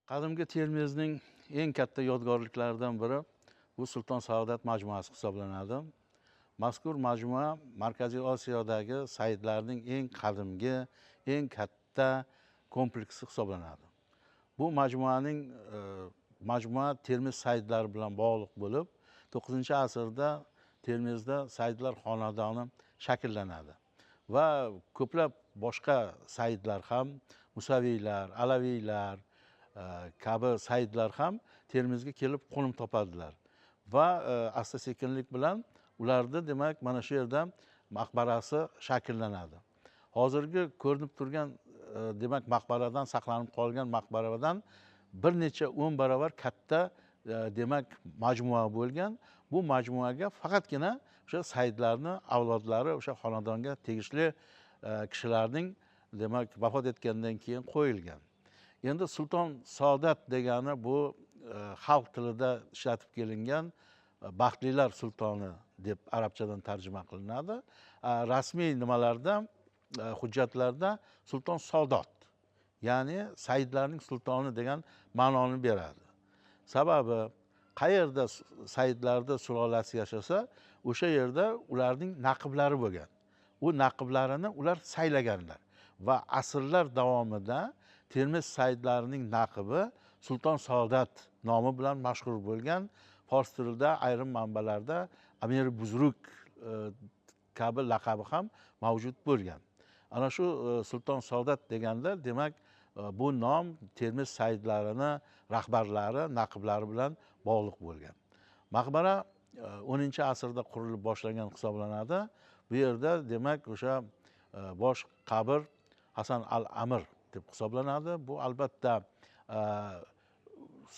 Qadimgi Termizning eng katta yodgorliklaridan biri bu Sulton Saodat majmuasi hisoblanadi. Mazkur majmua Markaziy Osiyodagi saidlarning eng qadimgi, eng katta kompleksi hisoblanadi. Bu majmua Termiz saidlari bilan bog'liq bo'lib, 9-asrda Termizda saidlar xonadoni shakllanadi va ko'plab boshqa saidlar ham, musaviylar, alaviylar kabi saidlar ham Termizga kelib qo'nim topadilar va asta-sekinlik bilan ularda demak mana shu yerda maqbarasi shakllanadi. Hozirgi ko'rinib turgan demak maqbaradan saqlanib qolgan maqbaradan bir necha 10 barobar katta demak majmua bo'lgan. Bu majmuaga faqatgina o'sha saidlarning avlodlari, o'sha xonadonga tegishli kishilarning demak vafot etgandan keyin qo'yilgan. Endi Sulton Saodat degani bu xalq tilida ishlatib kelingan baxtlilar sultoni deb arabchadan tarjima qilinadi. Rasmiy nimalarda, hujjatlarda Sulton Saodat, ya'ni saidlarning sultoni degan ma'noni beradi. Sababi qayerda saidlarda sulolasi yashasa, o'sha yerda ularning naqiblari bo'lgan. U naqiblarini ular saylaganlar va asrlar davomida Termiz saidlarining naqibi Sulton Saodat nomi bilan mashhur bo'lgan. Fors tilida ayrim manbalarda Amir Buzruk kabi laqabi ham mavjud bo'lgan. Ana shu Sulton Saodat deganda demak bu nom Termiz saidlarini rahbarlari, naqiblari bilan bog'liq bo'lgan. Maqbara 10-asrda qurilib boshlangan hisoblanadi. Bu yerda demak o'sha bosh qabr Hasan al-Amir deb hisoblanadi. Bu albatta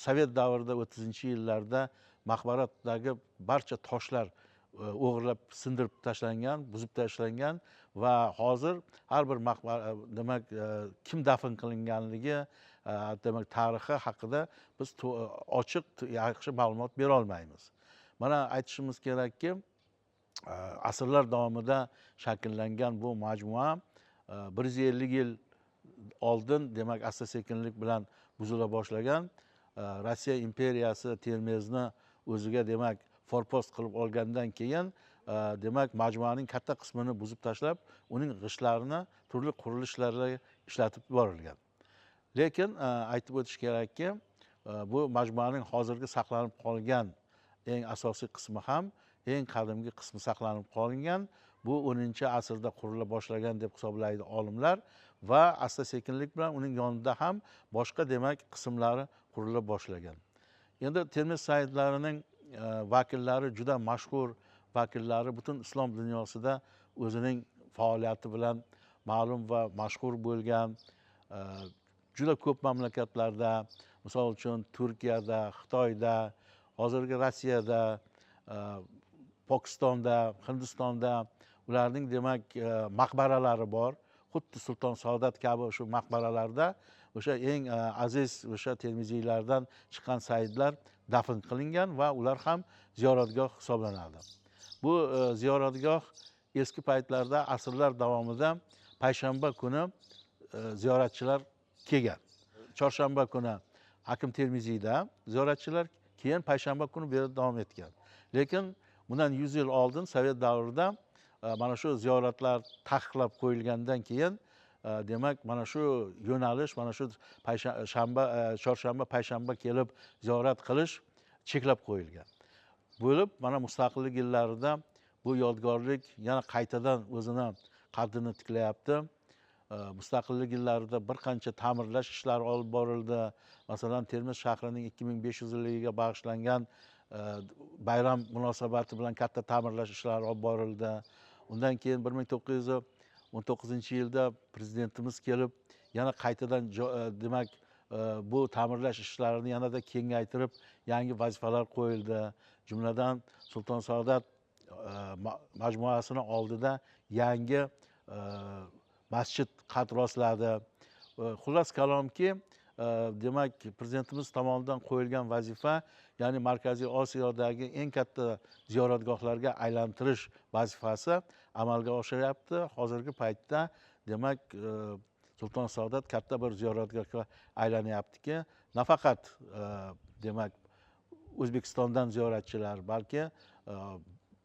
Sovet davrida 30-yillarda maqbaradagi barcha toshlar o'g'irlab sindirib tashlangan, buzib tashlangan va hozir har bir maqbara demak kim dafn qilinganligi, demak tarixi haqida biz ochiq yaxshi ma'lumot bera olmaymiz. Mana aytishimiz kerakki, asrlar davomida shakllangan bu majmua 150 yil oldin demak asta-sekinlik bilan buzila boshlagan. Rossiya imperiyasi Termizni o'ziga demak forpost qilib olgandan keyin demak majmuaning katta qismini buzib tashlab, uning g'ishtlarini turli qurilishlarga ishlatib borilgan. Lekin aytib o'tish kerakki, bu majmuaning hozirgi saqlanib qolgan eng asosiy qismi ham, eng qadimgi qismi saqlanib qolingan. Bu 10-asrda qurila boshlagan deb hisoblaydi olimlar va asta-sekinlik bilan uning yonida ham boshqa demak qismlari qurila boshlagan. Endi Termiz saidlarining vakillari juda mashhur vakillari butun islom dunyosida o'zining faoliyati bilan ma'lum va mashhur bo'lgan, juda ko'p mamlakatlarda, misol uchun Turkiyada, Xitoyda, hozirgi Rossiyada, Pokistonda, Hindistonda ularning demak maqbaralari bor. Xuddi Sulton Saodat kabi shu maqbaralarda o'sha eng aziz o'sha termiziylardan chiqqan saidlar dafn qilingan va ular ham ziyoratgoh hisoblanadi. Bu ziyoratgoh eski paytlarda asrlar davomida payshanba kuni ziyoratchilar kelgan. Chorshanba kuni Hakim Termiziyda ziyoratchilar, keyin payshanba kuni bu yerda davom etgan. Lekin bundan 100 yil oldin Sovet davrida mana shu ziyoratlar taqiqlab qo'yilgandan keyin demak mana shu yo'nalish, mana shu chorshanba, payshanba kelib ziyorat qilish cheklab qo'yilgan. Bo'lib mana mustaqillik yillarida bu yodgorlik yana qaytadan o'zini qaddini tiklayapti. Mustaqillik yillarida bir qancha ta'mirlash ishlari olib borildi. Masalan, Termiz shahrining 2500 yilligiga bag'ishlangan bayram munosabati bilan katta ta'mirlash ishlari olib borildi. Undan keyin 1919-yilda prezidentimiz kelib yana qaytadan demak bu ta'mirlash ishlarini yanada kengaytirib yangi vazifalar qo'yildi. Jumladan Sulton Saodat majmuasini oldida yangi masjid qad rostladi. Xullas kalomki, demak prezidentimiz tomonidan qo'yilgan vazifa, ya'ni Markaziy Osiyodagi eng katta ziyoratgohlarga aylantirish vazifasi amalga oshiryapti. Hozirgi paytda demak Sulton Saodat katta bir ziyoratgohga aylanyaptiki, Nafaqat demak O'zbekistondan ziyoratchilar, balki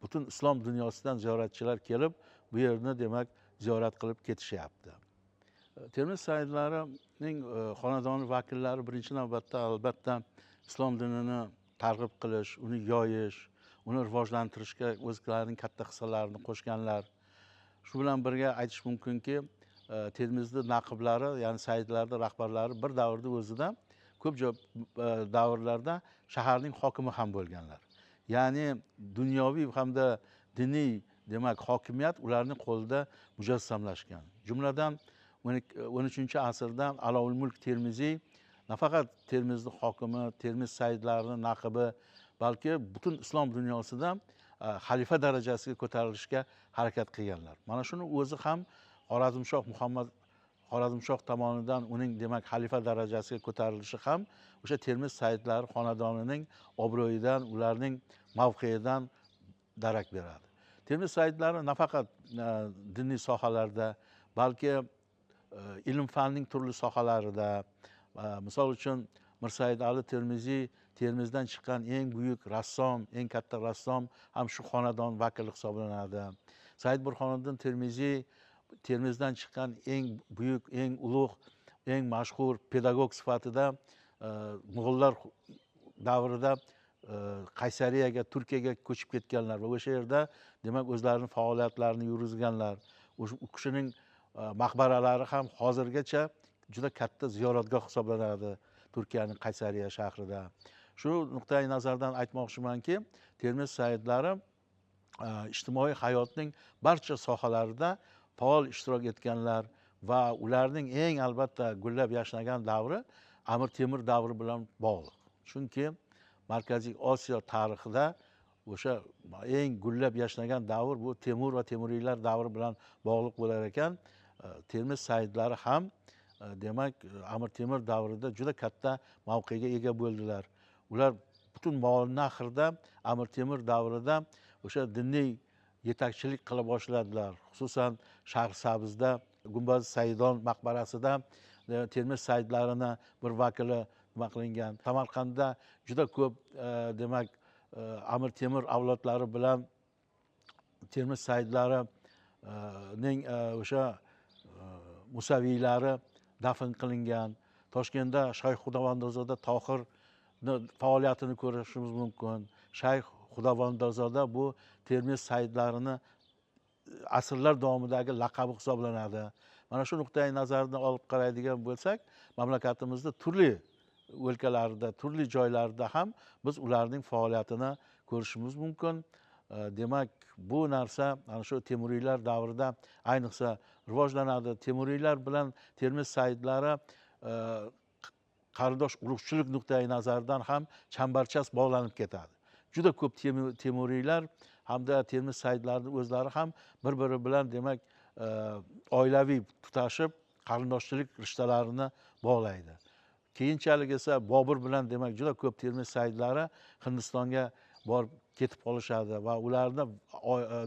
butun islom dunyosidan ziyoratchilar kelib bu yerni demak ziyorat qilib ketishyapti. Termiz saidlarining xonadoni vakillari birinchi navbatda albatta islom dinini targ'ib qilish, uni yoyish, uni rivojlantirishga o'zlarining katta hissalarini qo'shganlar. Shu bilan birga aytish mumkinki, Termizni naqiblari, ya'ni saidlarning rahbarlari bir davrda o'zida ko'p davrlarda shaharning hokimi ham bo'lganlar. Ya'ni dunyoviy hamda diniy demak hokimiyat ularning qo'lida mujassamlashgan. Jumladan 13-asrda Aloul Mulk Termiziy nafaqat Termizni hokimi, Termiz saidlarining naqibi, balki butun islom dunyosida xalifa darajasiga ko'tarilishga harakat qilganlar. Mana shuni o'zi ham Xorazmshoh Muhammad Xorazmshoh tomonidan uning demak xalifa darajasiga ko'tarilishi ham o'sha Termiz saidlari xonadonining obro'yidan, ularning mavqeidan darak beradi. Termiz saidlari nafaqat diniy sohalarda, balki ilm fanning turli sohalarida, misol uchun Mirsaid Ali Termiziy Termizdan chiqqan eng buyuk rassom, eng katta rassom ham shu xonadon vakili hisoblanadi. Said Burhoniddin Termiziy Termizdan chiqqan eng buyuk, eng ulug', eng mashhur pedagog sifatida Mo'g'ullar davrida Qaysariyaga, Turkiyaga ko'chib ketganlar va o'sha yerda demak o'zlarining faoliyatlarini yurgizganlar. O'sha u kishining maqbaralari ham hozirgacha juda katta ziyoratgoh hisoblanadi Turkiyaning Qaysariya shahrida. Shu nuqtai nazardan aytmoqchimanki, Termiz saidlari ijtimoiy hayotning barcha sohalarida faol ishtirok etganlar va ularning eng albatta gullab yashnagan davri Amir Temur davri bilan bog'liq. Chunki Markaziy Osiyo tarixida o'sha eng gullab yashnagan davr bu Temur va Temuriylar davri bilan bog'liq bo'lar ekan. Termiz saidlari ham demak Amir Temur davrida juda katta mavqega ega bo'ldilar. Ular butun Movarounnahrda Amir Temur davrida o'sha diniy yetakchilik qila boshladilar. Xususan Shahrisabzda Gumbaz Saidon maqbarasida Termiz saidlarini bir vakili nima qilingan. Samarqandda juda ko'p demak Amir Temur avlodlari bilan Termiz saidlarining o'sha musaviylari dafn qilingan. Toshkentda Shayx Xudobandozoda Tohirni faoliyatini ko'rishimiz mumkin. Shayx Xudobandozoda bu Termiz saidlarini asrlar davomidagi laqabi hisoblanadi. Mana shu nuqtai nazardan olib qaraydigan bo'lsak, mamlakatimizda turli o'lkalarda, turli joylarda ham biz ularning faoliyatini ko'rishimiz mumkin. Demak, bu narsa ana shu Temuriylar davrida ayniqsa rivojlanadi. Temuriylar bilan Termiz saidlari qarindosh urug'chilik nuqtai nazaridan ham chambarchas bog'lanib ketadi. Juda ko'p Temuriylar hamda Termiz saidlarining o'zlari ham bir-biri bilan demak oilaviy tutashib qarindoshchilik rishtalarini bog'laydi. Keyinchalik esa Bobur bilan demak juda ko'p Termiz saidlari Hindistonga borib ketib qolishadi va ularni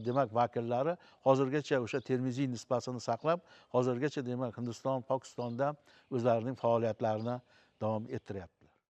demak vakillari hozirgacha o'sha Termiziy nisbasini saqlab, hozirgacha demak Hindiston, Pokistonda o'zlarining faoliyatlarini davom ettiryapti.